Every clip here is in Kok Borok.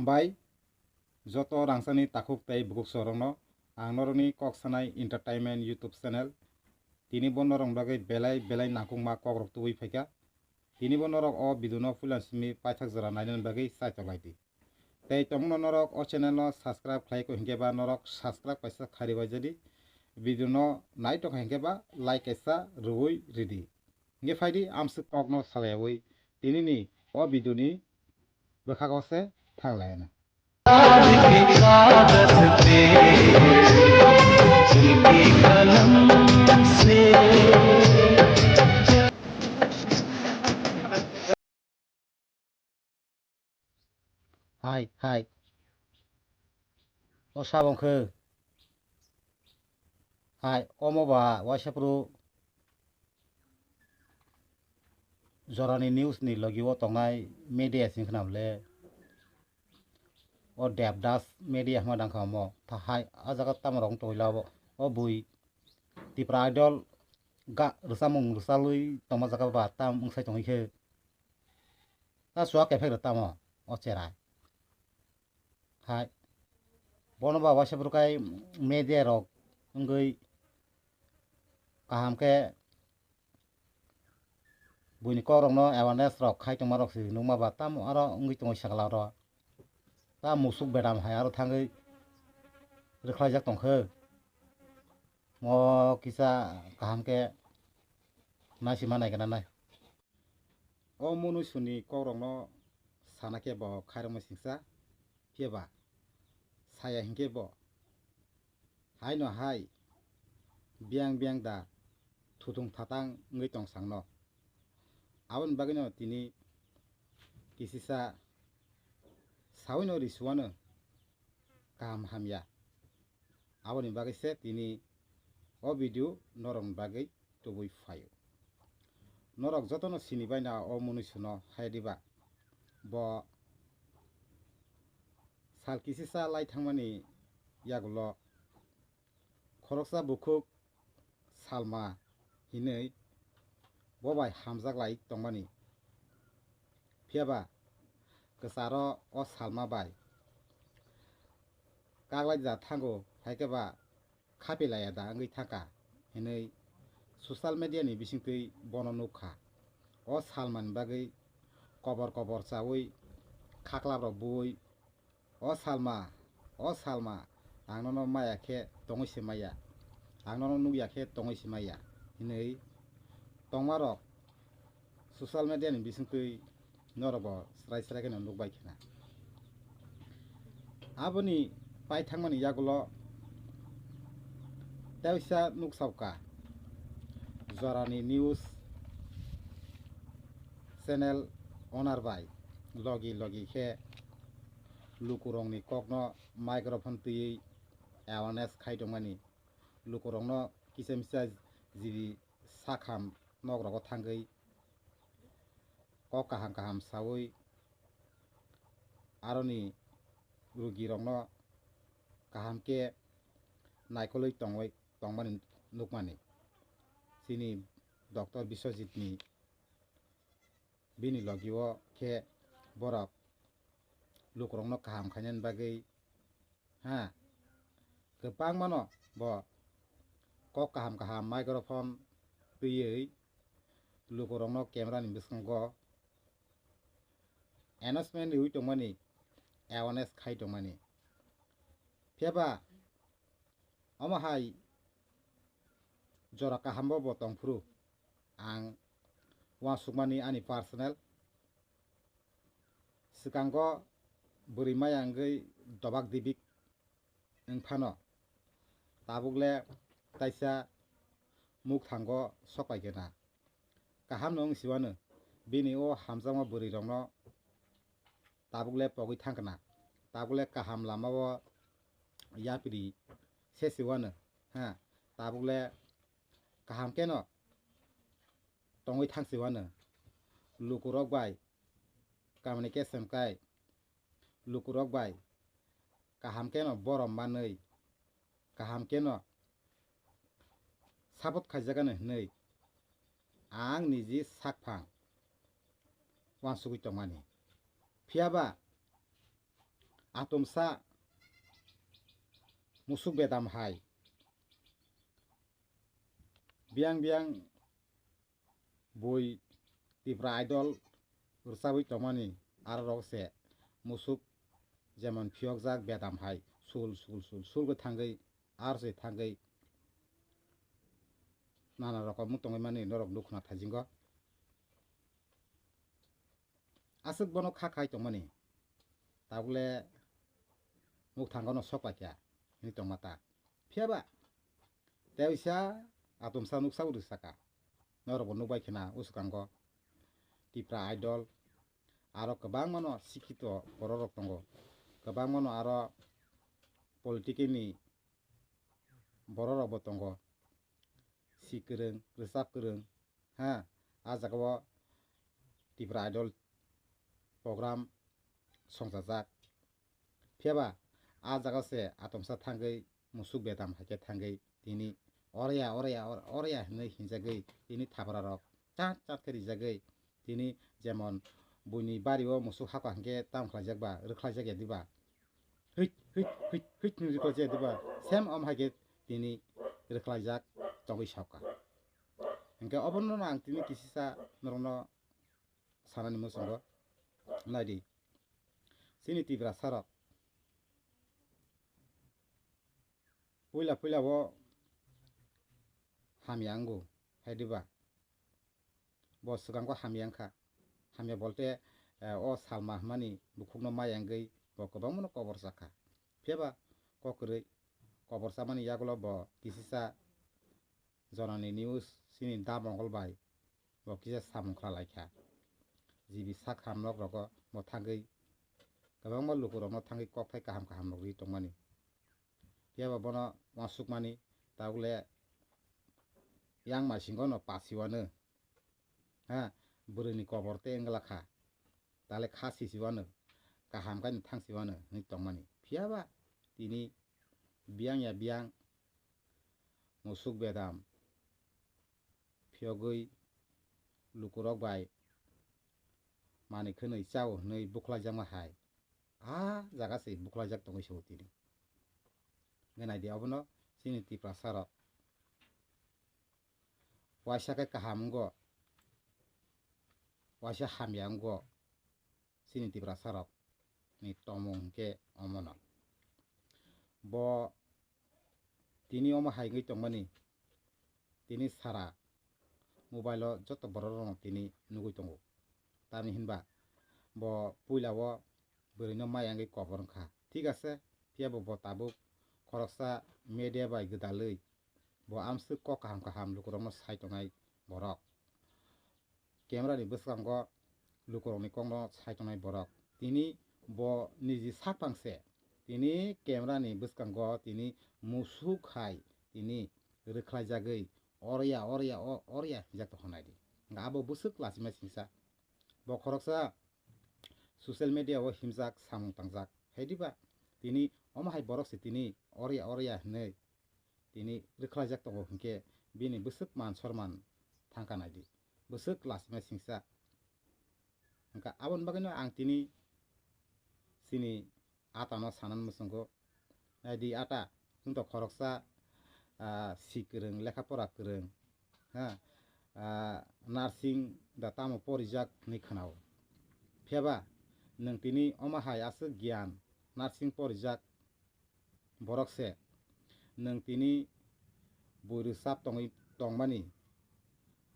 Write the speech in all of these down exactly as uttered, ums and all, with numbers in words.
Hambai joto rangchakni takhuk tei bukhuk sorokno, ang norokni kok sanai entertainment YouTube channel. Tini bo norokni bagwi belai belai nangkukma kokrok tubui phaikha. Tini bo norok o video no puila simi paithak jora nainani bagwi chaitok lai di. Tei tongmano norok o channel no subscribe khlai kho hinkhe ba norok subscribe kaisa kharwi bai jadi, video no nai tongkha hinkhe ba like kaisa rwui ridi. Hinkhe phaidi amswk kokno salayaui tinini o video ni bwkhago se thang laina. Hai, hai. O sabong khe. Hai, omo ba waisa phuru jorani news ni logi o tongnai media sing khna bole. O Devdas media hwnma dang kha omo. Tha hai, a jaga tamo rok wng tongwi la obo. O bui Tipra Idol ga rwchapmung rwchalwi tongma jaga ba tam wngsai tongwi khe. Ta chuak kephek rw tamo o cherai. Hai. Bono ba waisa phuru kai media rok wngwi kaham khe buini kokrokno awareness rok khai tongma rok se nukma ba tamo aro wngwi tongo sakla oro. Ta musuk bedam hai aro thangwi rwkhlaijak tongkhe. Mo kisa kaham khe naisima nai gana nai. O munuisuni kokrokno sana khe bo khairokma singsa, phiya ba saya hinkhe bo haino hai biyang biyang da thuthung thatang wngwi tong sangno. Aboni bagwino tini kisisa sawino risuano kaham hamya. Aboni bagwi se tini o video norokni bagwi tubui phaio. Norok jotono sini baina o munuisuno hai diba? Bo sal kisisa lai thangmani yagulo khoroksa bukhuk Salma hinwi bo bai hamjak lai tongmani. Phiya ba kwcharo o Salma bai kaklaijak thango, hai khe ba khapi laiya da wngwi thangkha hinwi social media ni bisingtwi bono nukha. O Salma ni bagwi kobor kobor chaui khaklap rok bui, "O Salma, o Salma, ang nono maya khe tongwi se maya, ang nono nukya khe tongwi se maya," hinwi tongmarok social media ni bisingtwi norok bo srai srai kheno nukbai khna. Aboni paithangmani yagulo teisa nuksaukha jorani news channel owner bai logi logi khe lukurokni kokno microphone twiwi awareness khai tongmani, lukurokno kisa misa jili sakham nokrogo thangwi kok kaham kaham saui aroni rugirokno kaham khe naikolwi tongwi tongmani nukmani. Chini Doctor Biswajitni bini logi o khe borok lukurokno kaham khainani bagwi, ha, kwbangmano bo kok kaham kaham microphone twiwi lukurokno camera ni bwskango announcement riui tongmani, awareness khai tongmani. Phiya ba omo hai jora kaham bo bo tong phuru ang uansukmani ani personal. Swkango bwrwi maya wngwi dobak dibik wng phano tabuk le taisa mukthango sok pai khe na. Kaham no wng siwano bini o hamjakma bwrwi rokno tabuk le pogwi thang kna, tabuk le kaham lama o yapri se siwano, ha, tabuk le kaham keno tongwi thang siwano lukurok bai communication kai lukurok bai kaham keno borom manwi kaham keno support khaijagano hinwi ang niji sakphang uansugwi tongmani. Phiya ba atomsa musuk bedam hai biyang biyang bui Tipra Idol rwchabwi tongmani, aro rok se musuk jemon phiyokjak bedam hai sul sul sul sul gwi thangwi, aro se thangwi nana rokom tongwi mani norok nukhna thajingo. Aswk bono kha khai tongmani, tabukle mukthango no sok paikha hwnwi tongma ta. Phiya ba teisa atomsa nuksa uri saka, norok bo nukbai khna uskango Tipra Idol, aro kwbangma no sikhito borok rok tongo, kwbangma no aro political ni borok rok bo tongo, si kwrwng, rwchap kwrwng, ha, a jaga o Tipra Idol program songchajak. Phiya ba a jaga se atomsa thangwi musuk bedam hai khe thangwi tini oreya, oreya, or-, oreya hinwi hinjagwi tini thapra rok chat chat khe rijagwi tini jemon buini bari o musuk hakha hinkhe tam khlaijak ba, rwkhlaijak ya diba? Hwit, hwit, hwit, hwit hinwi rwkhlaijak ya diba? Same om hai khe tini rwkhlaijak tongwi sokha. Hinkhe obono ang tini kisisa norokno sanani muchungo. Naidi, chini Tiprasa rok puila puila o hamya wngo, hai diba? Bo swkang khe hamya wngkha. Hamya bolte, eh, o Salma hwnmani bukhukno maya wngwi bo kwbangmano kobor chakha. Phiya ba kok kwrwi kobor chamani yagulo bo kisisa Jonani News chini Da Mongol bai bo kisa samung khlai laikha. G B sak hamrok rogo bo thangwi kwbangma lukurokno thangwi kokthai kaham kaham rok rwi tongmani. Phiya ba bono uansukmani, tabukle yang maisingo no pasiwano, ha, bwrwini kobor tei wngla kha, tale kha sisiwano, kaham khe thangsiwano hwnwi tongmani. Phiya ba tini biyang ya biyang musuk bedam phiyogwi lukurok bai manwi khwnwi chao hwnwi bukhlaijakma hai. A jaga se bukhlaijak tongwi se o tini. Hwnkhe naidi abono chini Tiprasa rok. Waisa khe kaham wngo, waisa hamya wngo chini Tiprasa rok ni tomung hwnkhe omono. Bo tini omo hai wngwi tongmani, tini sara mobile o joto borok rokno tini nugwi tongo. Tamni hinba bo puila o bwrwino maya wngwi kobor wngkha. Thik ase, phiya bo bo tabuk khoroksa media bai gwdalwi bo amswk kok kaham kaham lukurokno sai tongnai borok. Camera ni bwskango lukurokni kokno sai tongnai borok. Tini bo niji sak pang se. Tini camera ni bwskango tini musuk hai tini rwkhlaijagwi oreya, oreya, o-, oreya hinjak tongkha naidi. Hwnkhe abo bwswk lachima singsa. Bo khoroksa social media o himjak samung tangjak. Hai diba? Tini omo hai borok se tini oreya, oreya hinwi tini rwkhlaijak tongo hwnkhe bini bwswk man sorman thangkha naidi, bwswk lachima singsa. Hwnkha aboni bagwino ang tini chini atano sanani muchungo, naidi ata, chwngto khoroksa, ah, si kwrwng, lekha pora kwrwng, ha, ah, nursing da tamo porijak hinwi khwnao. Phiyaba nwng tini omo hai aswk giyan, nursing porijak, borok se nwng tini bui rwchap tongwi tongmani,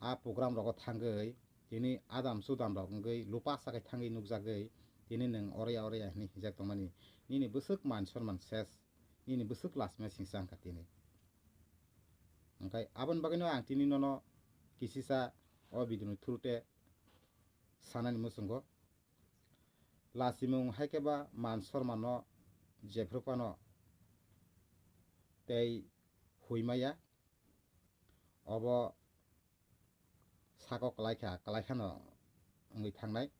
a program rogo thangwi tini adam sudam rok wngwi lupa sakai thangwi nukjagwi tini nwng oreya oreya hinwi hinjak tongmani, nini bwswk man sorman ses, nini bwswk lachima singsa wngkha tini. Hwnkhe aboni bagwino ang tini nono kisisa o video ni through te sanani muchungo. Lachimung hai khe ba man sormano jephru phano tei hui maya, obo sako kwlai kha, kwlai khano wngwi thangnai.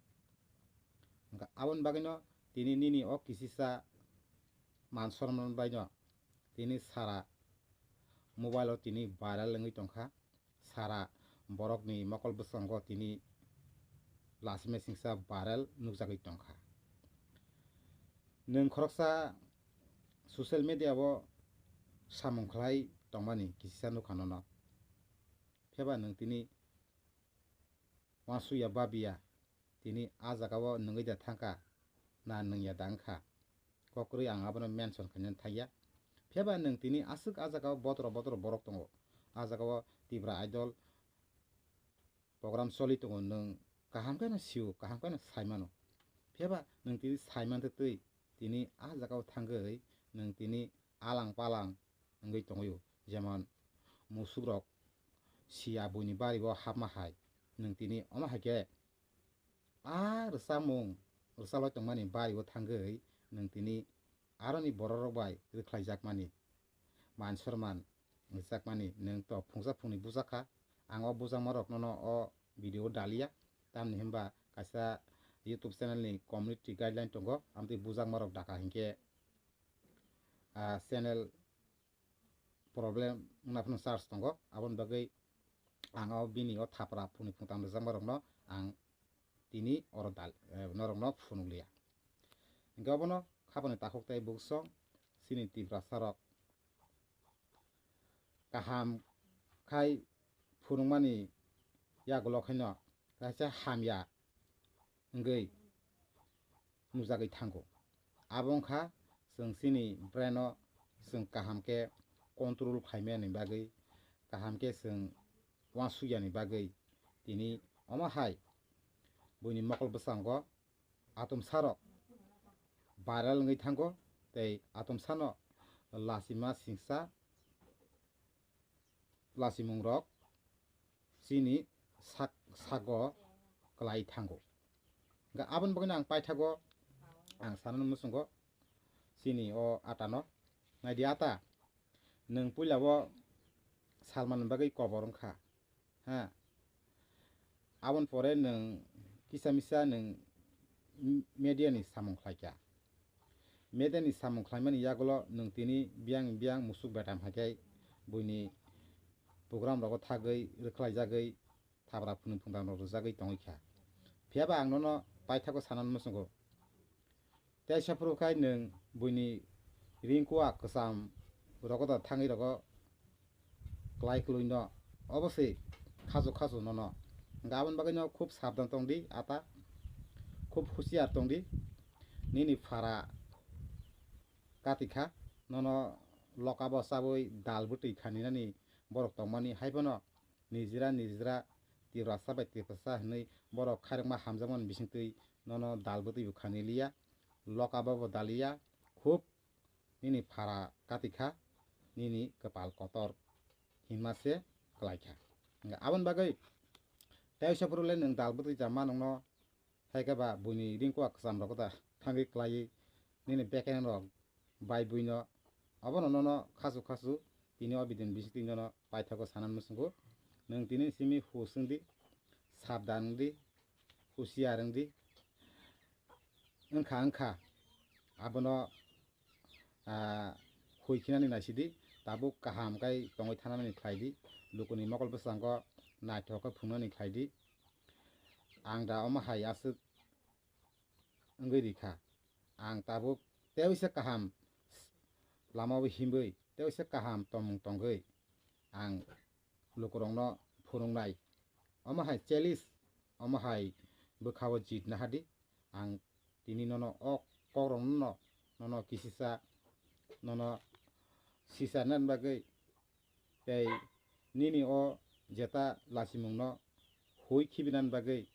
Hwnkha aboni bagwino tini nini o kisisa man sorman baino tini sara mobile o tini viral wngwi tongkha. Sara borokni mokol bwskango tini lachima singsa viral nukjagwi tongkha. Nwng khoroksa social media o samung khlai tongmani kisisa nukha nono. Pheba nwng tini uansukya babiya, tini a jagao nwngwi da thangkha na nwngya da wngkha, kok kwrwi ang abono mention khainani thangya. Pheba nwng tini aswk a jagao botoro botoro borok tongo, a jagao Tipra Idol program choli tongo, nwng kaham khe no sio, kaham khe no sai mano. Pheba nwng tini sai man twi tini a jagao thangwi nwng tini alang palang wngwi tongwi o, jemon musukrok sia buini bari o hapma hai, nwng tini omo hai khe a rwchapmung rwchaplai tongmani bari o thangwi nwng tini aroni bororok bai rwkhlaijakmani, man sorman rwjakmani nwng to phungsa phungni bujakha. Ang o bujakmarok nono o video o daliya, tamni hinba kaisa YouTube channel ni community guideline tongo, amtwi bujakmarok dakha hinkhe, ah, channel problem wngna phano charge tongo, aboni bagwi ang o bini o thapra phungni phungtam rwjakmarokno ang tini oro dal-, eh, norokno phunukliya. Hinkhe obono khapani takhuk tei buksong chini Tiprasa rok kaham khai phunukmani yagulo khaino kaisa hamya wngwi nujagwi thango. Abo wngkha chwng chini brain o chwng kaham khe control khaimani bagwi, kaham khe chwng uansukya ni bagwi tini omo hai buini mokol bwskango atomsarok viral wngwi thango, tei atomsano lachima singsa lachimungrok chini sak-, sago kwlai thango. Hwnkhe aboni bagwino ang paithago ang sanani muchungo chini o atano. Naidi ata, nwng puila o salmani bagwi kobor wngkha, ha? Aboni pore nwng kisa misa nwng media ni samung khlaikha. Media ni samung khlaimani yagulo nwng tini biyang biyang musuk betam hai khe buini program rogo thagwi rwkhlaijagwi thapra phunui phungtam rok rwjagwi tongwi kha. Phiyaba ang nono paithago sanani muchungo. Teisa phuru khai nwng buini ringkua kwcham rogo da thangwi rogo klai kwlwino obo se khasu khasu nono. Hwnkhe aboni bagwino khub sabdan tongdi ata, khub husiar tongdi. Nini phara katikha nono lokabo chabwi dal bwtwi khaninani borok tongmani, haiphano nijra nijra Tiprasa bai Tiprasa hinwi borok khairokma hamjakmani bisingtwi nono dal bwtwi bo khani liya, lokabo bo daliya, khub nini phara katikha, nini kwpal kotor hinma se kwlaikha. Hwnkhe aboni bagwi teisa phuru le nwng dal bwtwi chamma nwngno hai khe ba buini ringkua kwcham rok da thangwi kwlaiwi nini bekereng rok bai buino abono nono khasu khasu tini o bidin bisingtwi nono paithago sanani muchungo. Nwng tini simi hus wngdi, sabdan wngdi, husiar wngdi, wngkha wngkha abono, ah, hui khinani naisidi, tabuk kaham khai tongwi thanani khlaidi, lukuni mokol bwskango naithok khe phungnani khlaidi. Ang da omo hai aswk wngwi rikha. Ang tabuk teisa kaham lama o himwi, teisa kaham tongmung tongwi ang lukurokno phunuknai. Omo hai challenge, omo hai bwkha o jit nahadi. Ang tini nono o kokrokno nono kisisa nono sicharnani bagwi tei nini o jeta lachimungno hui khibinani bagwi,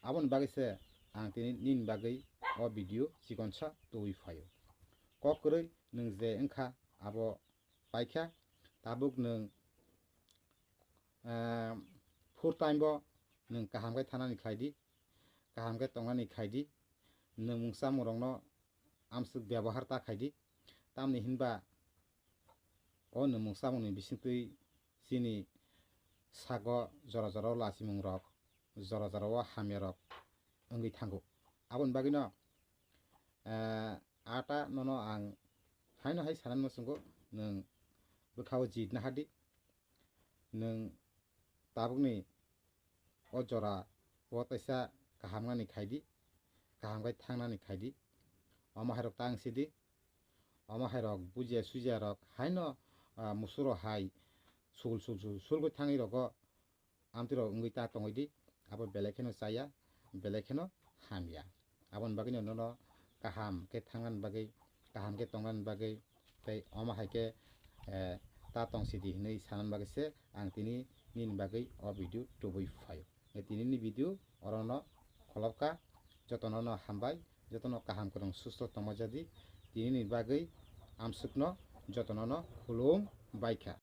aboni bagwi se ang tini nini bagwi o video chikonsa tubui phaio. Kok kwrwi nwng je wngkha abo paikha, tabuk nwng, ah, full time bo nwng kaham khe thanani khlaidi, kaham khe tongnani khlaidi, nwng mungsa mungrokno amswk byabohar ta khaidi, tamni hinba o nwng mungsa mungni bisingtwi chini sago jora jora o lachimung rok, jora jora o hamya rok wngwi thango. Aboni bagwino, eh, ata nono ang haino hai sanani muchungo nwng bwkha o jit nahadi, nwng tabukni o jora o teisa kaham nani khaidi, kaham khai thangnani khaidi. Omo hai rok ta wng sidi. Omo hai rok bujia sujia rok haino, ah, musuro hai sul sul sul sul gwi thangwi rogo amtwi rok wngwi ta tongwi di. Abo belai kheno chaya, belai kheno hamya. Aboni bagwino nono kaham khe thangnani bagwi, kaham khe tongnani bagwi tei omo hai khe, eh, ta tong sidi hinwi sanani bagwi se ang tini nini bagwi o video tubui phaio. Tini ni video orono kholopkha. Jotono no hambai, jotono kaham kwrwng susto tongma jadi. Tini ni bagwi amsukno jotono no khulum baikha.